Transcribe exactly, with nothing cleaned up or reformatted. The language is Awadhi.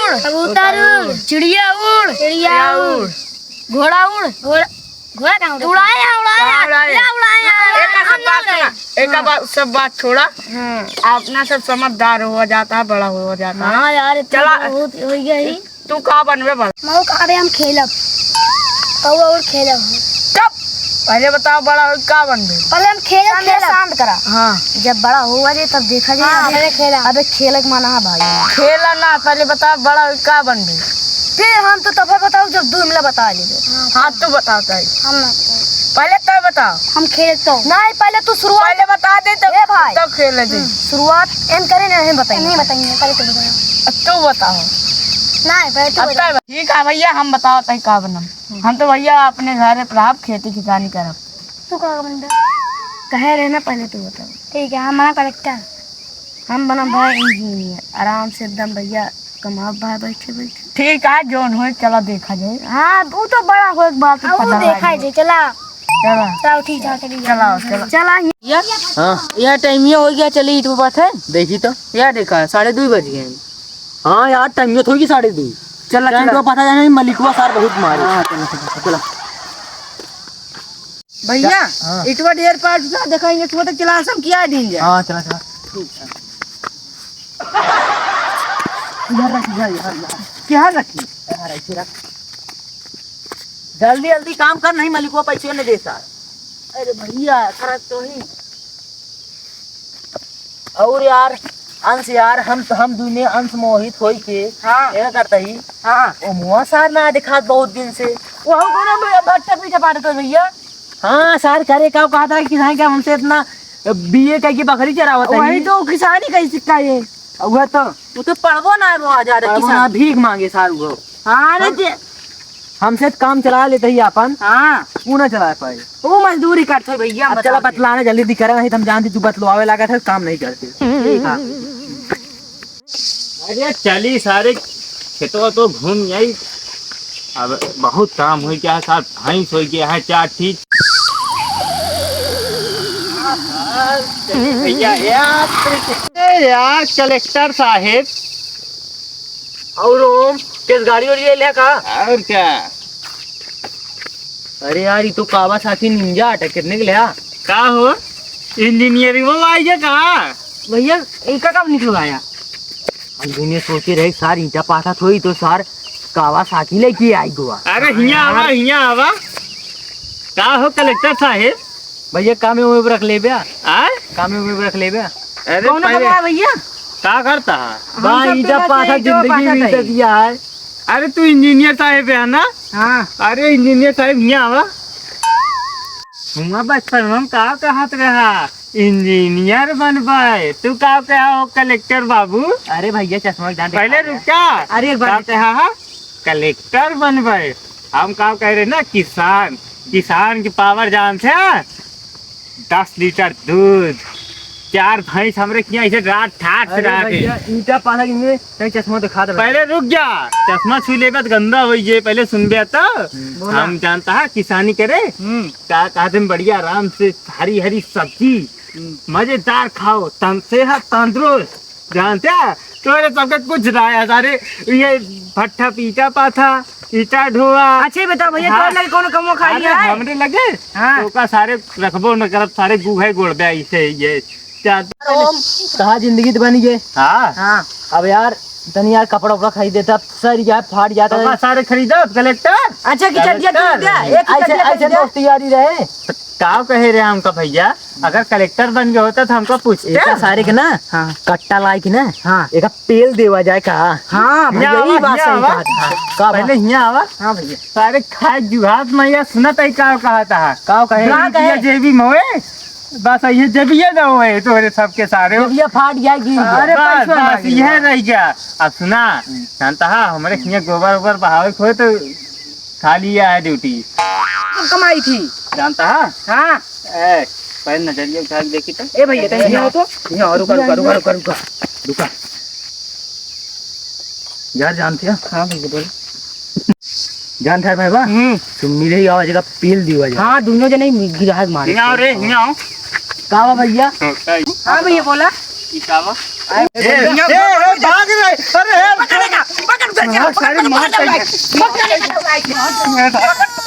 कबूतर उड़। चिड़िया उड़। चिड़िया उड़। घोड़ा उड़। घोड़ा, घोड़ा कहाँ उड़े? उड़ाए, उड़ाए। कहाँ उड़ाए? या उड़ाए, उड़ाए। एका सब बात सुना, एका बात, सब बात छोड़ा। हाँ। अपना सब समझदार हुआ जाता है, बड़ा हुआ जाता है। हाँ यार, इतना चला। बहुत हो गया ही। तू का बनबे बड़ा? मऊ का, अबे हम खेलब। कौआ और खेलब। चुप। पहले बताओ बड़ा हो का बनबे? पहले हम खेलब, शांत, खेलब। शांत करा। हाँ। जब बड़ा होगा जे तब देखा जाए। हाँ, अबे, पहले खेला। अबे खेले के माना है भाई। खेला ना, पहले बताओ बड़ा हो का बनबे? फिर हम तो तब बताओ जब दू मिला बता लेबे। हाँ, तू बताओ तई। हम ना बताओ। पहले तब बताओ। हम खेल तो। नहीं, पहले तू शुरुआत। पहले बता दे तब, ए भाई। तब खेले दे। हम्म, शुरुआत एन करे ना, हम बताइए। नहीं बताइए, पहले तू बताओ। अब तू बताओ। नहीं, पहले तू अब बताओ। तब ठीक है भैया, हम बताओ तई का बनम। हम तो भैया अपने घरे रहब, खेती किसानी करब। तू का बनबे? कहे रहे ना, पहले तू बताओ। ठीक है, हम बना कलेक्टर। हम बना भाई इंजीनियर, आराम से एकदम भैया कमाब भाई बैठे बैठे। ठीक है, जोन होए चला देखा जाए। हाँ, वो तो बड़ा होए के बाद तो हाँ, वो पता देखा लगे। जाए, चला। चला। चला, ठीक है, चलिए। चला, चला। चला। या, हाँ। या टाइम ये हो गया, चलिए ईंट पे बैठे। देखी तो। या देखा, साढ़े दो बज गए हैं। हाँ यार, टाइम ये थोड़ी साढ़े दो। चला, टेंट चला। पे पता जाने मलिकवा सार बहुत मारे। हाँ, चला, चला, चला। भैया, हाँ। इटवा ढेर पाट ना देखा, इन्हें थोड़ा चला सब किया दिन जा। हाँ, चला, चला। ठीक है। इधर रख, इधर, इधर, इधर। क्या रखी? यार, ऐसे रख। जल्दी, जल्दी काम कर, नहीं मलिकवा पैसे नहीं दे सार। अरे भैया, खर्च तो ही। और यार, अंश यार, हम तो, हम दुने अंश मोहित होई के हाँ। क्या करता ही? हाँ। ओ मुआ सार ना दिखात बहुत दिन से। वहू कोनो भट्टा पीछे पाड़त है भैया। हाँ, सार करे का कहता है कि साईं क्या हमसे इतना बीए कह के बकरी चरावत है। वही तो किसानी का ही सिक्का ये। वह तो। वो तो पढ़बो ना है, वो आ जा रहा पढ़बो ना, किसान। भीख मांगे सार वो। हाँ, अरे हम जे हमसे त काम चला लेते ही अपन। हाँ। तू ना चला पाए। वो मजदूरी करते हो भैया, हम अब चला बताओ। बतलाने जल्दी दिख रहा नहीं, तो हम जानती तू बतलवावे लगा था, काम नहीं करते। ठीक है। अरे चली सारे खेतवा तो घूम आई। अब बहुत काम हो गया है सार, भैंस हो गया है चार ठीक। भैया यार, ए यार कलेक्टर साहेब, और ओम, किस गाड़ी वाड़ी ले लिया का? और क्या? अरे यार, ये तो कावासाकी निंजा अटक कितने के लिया? का हो? इंजीनियरिंग में आई है का? भैया, इनका कब निकलवाया? हम दुनिया सोचे रहे, सार ईंटा पाथा थोड़ी तो सार कावासाकी लेके आई गोवा। अरे हियाँ आवा, हियाँ आवा। का हो कलेक्टर साहेब? भैया, कामे उमे रख लेबे। आ? कामे उमे रख लेबे। अरे कौन पहले कमवा भैया? का करता है? हम बा, सब ईंटा पेला पाथा से ईंटा जिंदगी पाथा बीत है। दिया है। अरे तू इंजीनियर साहेब है ना? हाँ। अरे इंजीनियर साहेब, हियाँ आवा। हुआ बचपन में हम का कहत रहा, इंजीनियर बनबे, तू का कहा हो कलेक्टर बाबू? अरे भैया, चश्मा डाल दे। पहले रुका। अरे एक बार का कहा हा? कलेक्टर बनबे। हम का कह रहे ना, किसान, किसान की पावर जानते हैं? दस लीटर दूध, चार भैंस हमरे किहाँ ऐसे रात ठाट से अरे रहा थे। भैया, ईंटा पाथा कितने, कहीं चश्मा दिखा दे। पहले रुक जा, चश्मा छू लेबे तो गंदा होई जे, पहले सुनबे तो। बोला। हम जानता है किसानी करे, हम्म। का कहते हैं, बढ़िया आराम से हरी हरी सब्जी, हम्म। मजेदार खाओ, तन-, सेहत तंदुरुस्त। जानते हैं? तोरे सबके कुछ ना आया, सारे ये भट्ठा पीटा पाथा, ईटा ढोआ। अच्छा, ये बताओ भैया, हाँ। तोरे लगे कौनो कमवा खाली अरे, है? हमरे लगे? हाँ। तो का सारे रखबो न करब, सारे गुहे गोड़बे ऐसे ही ये। क्या ओम, कहा जिंदगी तो बनी गए। हाँ। हाँ। अब यार, तनी यार कपड़ा उपड़ा खरीद देता, सर यार फाट जाता तो है। का सारे खरीदब, कलेक्टर? अच्छा, कि चड्डिया कलेक्टर? खरीद दे, एक ही ऐसे, चड्डिया ऐसे खरीद दे। दोस्ती यारी रहे। तो का कहे रहे हमका भैया? अगर कलेक्टर बन गया होता तो हमको पूछते। एका सारे के ना, हाँ। कट्टा लाई के ना, हाँ। एका पेल देवा जाए का? हाँ, भैया, हियाँ यही आवा, बात हियाँ सही आवा। कहा था। का पहले बात? हियाँ आवा। हाँ भैया। सारे खाए जुहात मैया सुनत है का कहा था? का कहे? का कहे? जेबी में होए, बस ये जेबिया ना होए तोरे सबके सारे। जेबिया फाट जाए, गिर जाए। अरे बस, पैसा बस, ना गिरे। यह रह गया। अब सुना, हम्म। जानता है, हमारे हियाँ गोबर ओबर बहावे को होए तो खाली आया ड्यूटी। कब कमाई थी? जानता है? हाँ। ए, पहले नजरिया उठा के देखी तो। ए भैया, तनी हियाँ आओ तो। हियाँ आओ, रुका, रुका, रुका, रुका, रुका। रुका। यार, जानते हो? हाँ भैया, बोल। जानते हैं भाई बा? हम्म। तुम मिले ही आवाज का पील दी वजह। हाँ, दोनों जने ही गिरा है मारे। हियाँ आओ रे, हियाँ आओ। का बा भैया? हाँ, सही। हाँ भैया, बोला। ई का बा? ए, ए, ए, भाग रे। अरे, ए, पकड़ का, पकड़ का। हाँ, सारे मार पकड़, पकड़, पकड़, पकड़, पकड़।